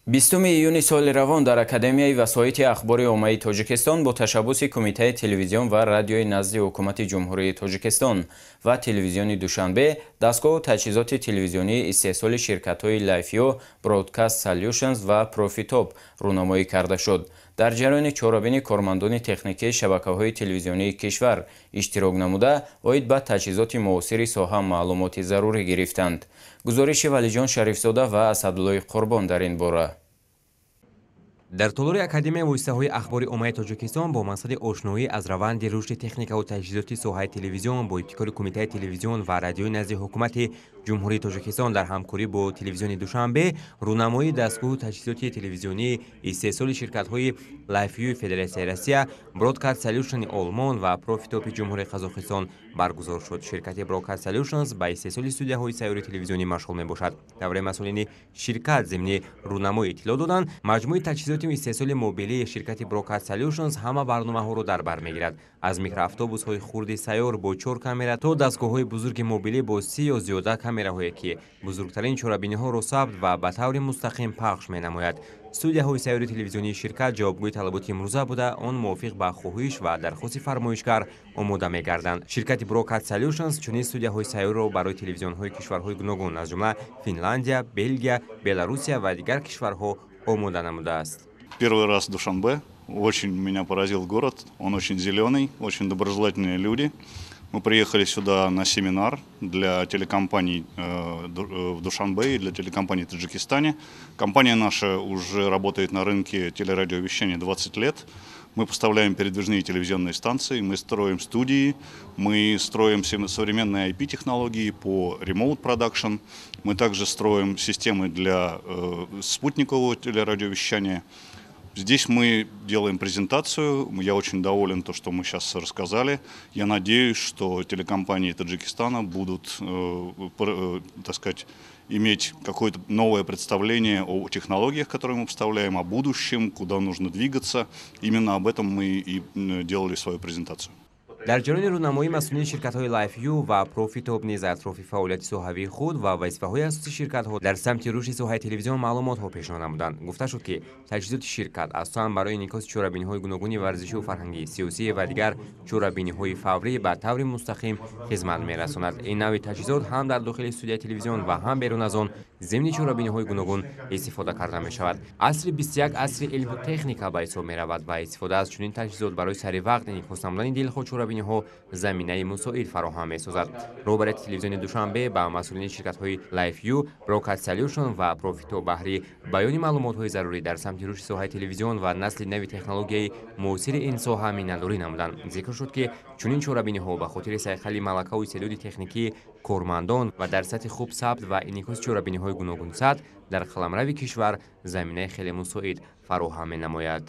20 июни соли равон дар Академияи васоити ахбори оммаи Тоҷикистон бо ташаббуси Кумитаи телевизион ва радиои назди Ҳукумати Ҷумҳурии Тоҷикистон ва Телевизиони Душанбе дастгоҳу таҷҳизоти телевизионии истеҳсоли ширкатҳои LifeView, Broadcast Solutions ва Profitop рӯнамоӣ карда шуд. Дар ҷараёни чорабинӣ кормандони техникии шабакаҳои телевизионии кишвар иштирок намуда, оид ба таҷҳизоти муосири соҳа маълумоти зарурӣ гирифтанд. Гузориши Валиҷон Шарифзода ва Асадуллои Қурбон дар ин бора. Дар толори Академияи воситаҳои ахбори оммаи Тоҷикистон бо мақсади ошноӣ аз раванди рушди техникаву таҷҳизоти соҳаи телевизион бо ибтикори Кумитаи телевизион ва радиои назди Ҳукумати Ҷумҳурии Тоҷикистон дар ҳамкорӣ бо Телевизиони Душанбе рӯнамоии дастгоҳу таҷҳизоти телевизионии истеҳсоли ширкатҳои LifeView Федератсияи Россия, Broadcast Solution Олмон ва Profitop Ҷумҳурии Қазоқистон баргузор шуд. Ширкати Broadcast Solutions ба истеҳсоли студияҳои сайёри телевизионӣ машғул мебошад. Давраи масъулини ширкат зимни рӯнамоӣ иттилоъ доданд, маҷмӯи таҷҳизоти истеҳсоли мобилии ширкати Broadcast Solutions ҳама барномаҳоро дар бар мегирад. Аз микроавтобусҳои хурди сайёр бо чор камера то дастгоҳҳои бузурги мобилӣ бо 30 ё зиёда камераҳое, ки бузургтарин чорабиниҳоро сабт ва ба таври мустақим пахш менамояд. Студияҳои сайёри телевизионии ширкат ҷавобгӯи талаботи имрӯза буда, он мувофиқ ба хоҳиш ва дархости фармоишгар омода мегарданд. Ширкати Broadcast Solutions чунин студияҳои сайёрро барои телевизионҳои кишварҳои гуногун, аз ҷумла Финляндия, Белгия, Беларусия ва дигар кишварҳо омода намудааст. Первый раз в Душанбе. Очень меня поразил город. Он очень зеленый, очень доброжелательные люди. Мы приехали сюда на семинар для телекомпаний в Душанбе и для телекомпаний в Таджикистане. Компания наша уже работает на рынке телерадиовещания 20 лет. Мы поставляем передвижные телевизионные станции, мы строим студии, мы строим современные IP-технологии по remote production, мы также строим системы для спутникового телерадиовещания. Здесь мы делаем презентацию. Я очень доволен то, что мы сейчас рассказали. Я надеюсь, что телекомпании Таджикистана будут, так сказать, иметь какое-то новое представление о технологиях, которые мы поставляем, о будущем, куда нужно двигаться. Именно об этом мы и делали свою презентацию. Дар ҷараёни рӯнамоӣ масъулини ширкатҳои LifeView ва Profitop низ атрофи фаъолияти соҳавии худ ва вазифаҳои асосии ширкатҳо дар самти рушди соҳаи телевизион маълумотҳо пешниҳод намуданд. Гуфта шуд, ки таҷҳизоти ширкат асосан барои инъикоси чорабиниҳои гуногуни варзишию фарҳангӣ, сиёсӣ ва дигар чорабиниҳои фаврӣ ба таври мустақим хизмат мерасонад. Ин навъи таҷҳизот ҳам дар дохили студияи телевизион ва ҳам берун аз он зимни чорабиниҳои гуногун истифода карда мешавад. Асри 21 асри илму техника ба ҳисоб меравад ва истифода аз чунин таҷҳизот барои сари вақт инъикос намудани дилхоҳ чорабиниҳо заминаи мусоид фароҳам месозад. Роҳбарияти Телевизиони Душанбе ба масъулини ширкатҳои LifeView, Broadcast Solution ва Profitop баҳри баёни маълумотҳои зарурӣ дар самти рушди соҳаи телевизион ва насли нави технологияи муосири ин соҳа миннатдорӣ намуданд. Зикр шуд, ки чунин чорабиниҳо ба хотири сайқали малакаву истеъдоди техникии кормандон ва дар сатҳи хуб сабт ва инъикоси чорабиниҳои гуногунсатҳ дар қаламрави кишвар заминаи хеле мусоид фароҳам менамояд.